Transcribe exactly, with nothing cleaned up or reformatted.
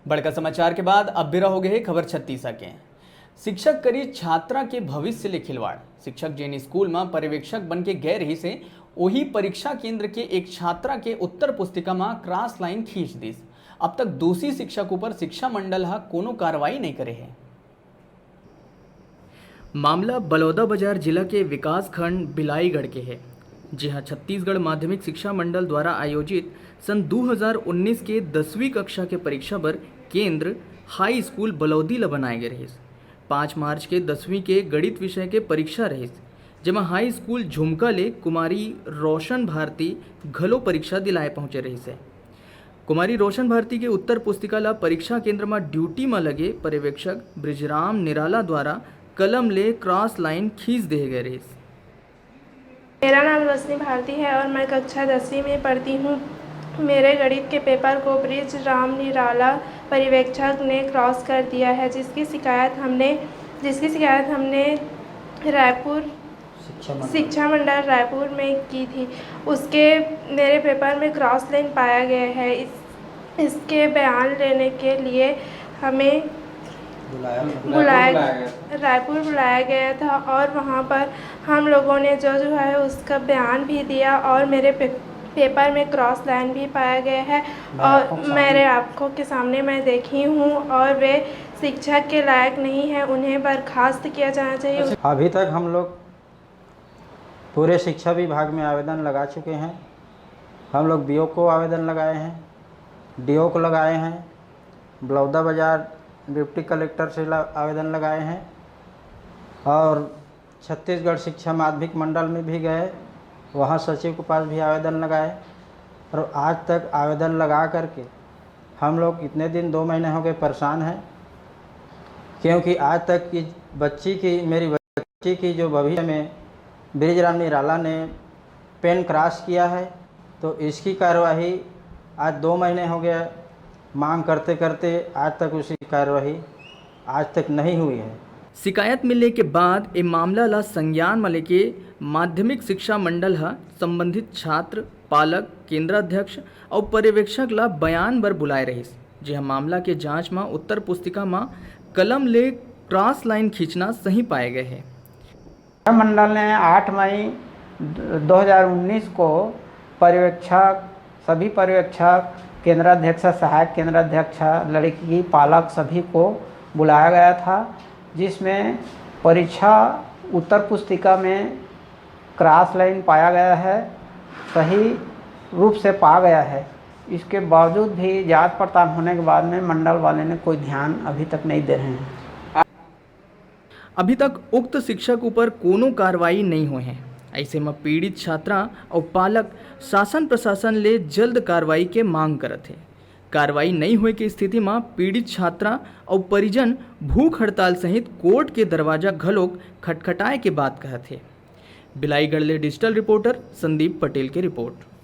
बड़का समाचार के बाद अब बेरा हो गए हे खबर छत्तीसा के। शिक्षक करी छात्रा के भविष्य ले खिलवाड़। शिक्षक जेन स्कूल म पर्यवेक्षक बन के गए रहिस हे, ओही परीक्षा केंद्र के एक छात्रा के उत्तर पुस्तिका म क्रॉस लाइन खींच दिस। अब तक दोषी शिक्षक ऊपर शिक्षा मंडल ह कोनो कार्रवाई नइ करे हे। मामला बलौदाबाजार जिला के विकासखंड बिलाईगढ़ के हे, जिहां छत्तीसगढ़ माध्यमिक शिक्षा मंडल द्वारा आयोजित सन दू हज़ार उन्नीस के दसवीं कक्षा के परीक्षा बर केंद्र हाई स्कूल बलौदी ल बनाए गे रहिस। पाँच मार्च के दसवीं के गणित विषय के परीक्षा रहिस, जेमा हाई स्कूल झुमका ले कुमारी रोशन भारती घलो परीक्षा दिलाए पहुंचे रहिस हे। कुमारी रोशन भारती के उत्तर पुस्तिका ला परीक्षा केंद्र म ड्यूटी म लगे पर्यवेक्षक बृजराम निराला द्वारा कलम ले क्रॉस लाइन खींच देहे गए रहिस। मेरा नाम रोशनी भारती है और मैं कक्षा दसवीं में पढ़ती हूँ। मेरे गणित के पेपर को बृज राम निराला पर्यवेक्षक ने क्रॉस कर दिया है, जिसकी शिकायत हमने जिसकी शिकायत हमने रायपुर शिक्षा मंडल रायपुर में की थी। उसके मेरे पेपर में क्रॉस लाइन पाया गया है। इस इसके बयान लेने के लिए हमें बुलाया बुलाया रायपुर बुलाया गया था और वहाँ पर हम लोगों ने जो जो है उसका बयान भी दिया और मेरे पे, पेपर में क्रॉस लाइन भी पाया गया है। और मेरे आंखों के सामने मैं देखी हूँ और वे शिक्षक के लायक नहीं है, उन्हें बर्खास्त किया जाना चाहिए। अभी तक हम लोग पूरे शिक्षा विभाग में आवेदन लगा चुके हैं। हम लोग बीओ को आवेदन लगाए हैं, डीओ को लगाए हैं, बलौदा बाजार डिप्टी कलेक्टर से ला- आवेदन लगाए हैं और छत्तीसगढ़ शिक्षा माध्यमिक मंडल में भी गए, वहाँ सचिव के पास भी आवेदन लगाए और आज तक आवेदन लगा करके हम लोग इतने दिन, दो महीने हो गए, परेशान हैं, क्योंकि आज तक की बच्ची की, मेरी बच्ची की जो भविष्य में बृजराम निराला ने पेन क्रॉस किया है, तो इसकी कार्यवाही आज दो महीने हो गया, मांग करते करते आज तक उसकी कार्यवाही आज तक नहीं हुई है। शिकायत मिलने के बाद ए मामला ला संज्ञान म लेके माध्यमिक शिक्षा मंडल ह संबंधित छात्र, पालक, केंद्राध्यक्ष अउ पर्यवेक्षक ला बयान बर बुलाए रहिस, जेह मामला के जांच म उत्तर पुस्तिका म कलम ले क्रॉस लाइन खींचना सही पाए गए हे। मंडल ने आठ मई दो हज़ार उन्नीस को पर्यवेक्षक, सभी पर्यवेक्षक, केंद्राध्यक्ष, सहायक केंद्राध्यक्ष, लड़की, पालक सभी को बुलाया गया था, जिसमें परीक्षा उत्तर पुस्तिका में क्रॉस लाइन पाया गया है, सही रूप से पा गया है। इसके बावजूद भी जांच पड़ताल होने के बाद में मंडल वाले ने कोई ध्यान अभी तक नहीं दे रहे हैं। अभी तक उक्त शिक्षक ऊपर कोनो कार्रवाई नइ होए हे। अइसे म पीड़ित छात्रा अउ पालक शासन प्रशासन ले जल्द कार्रवाई के मांग करत हे। कार्रवाई नइ होए के स्थिति म पीड़ित छात्रा अउ परिजन भूख हड़ताल सहित कोर्ट के दरवाजा घलोक खटखटाए के बात कहत हे। बिलाईगढ़ ले डिजिटल रिपोर्टर संदीप पटेल के रिपोर्ट।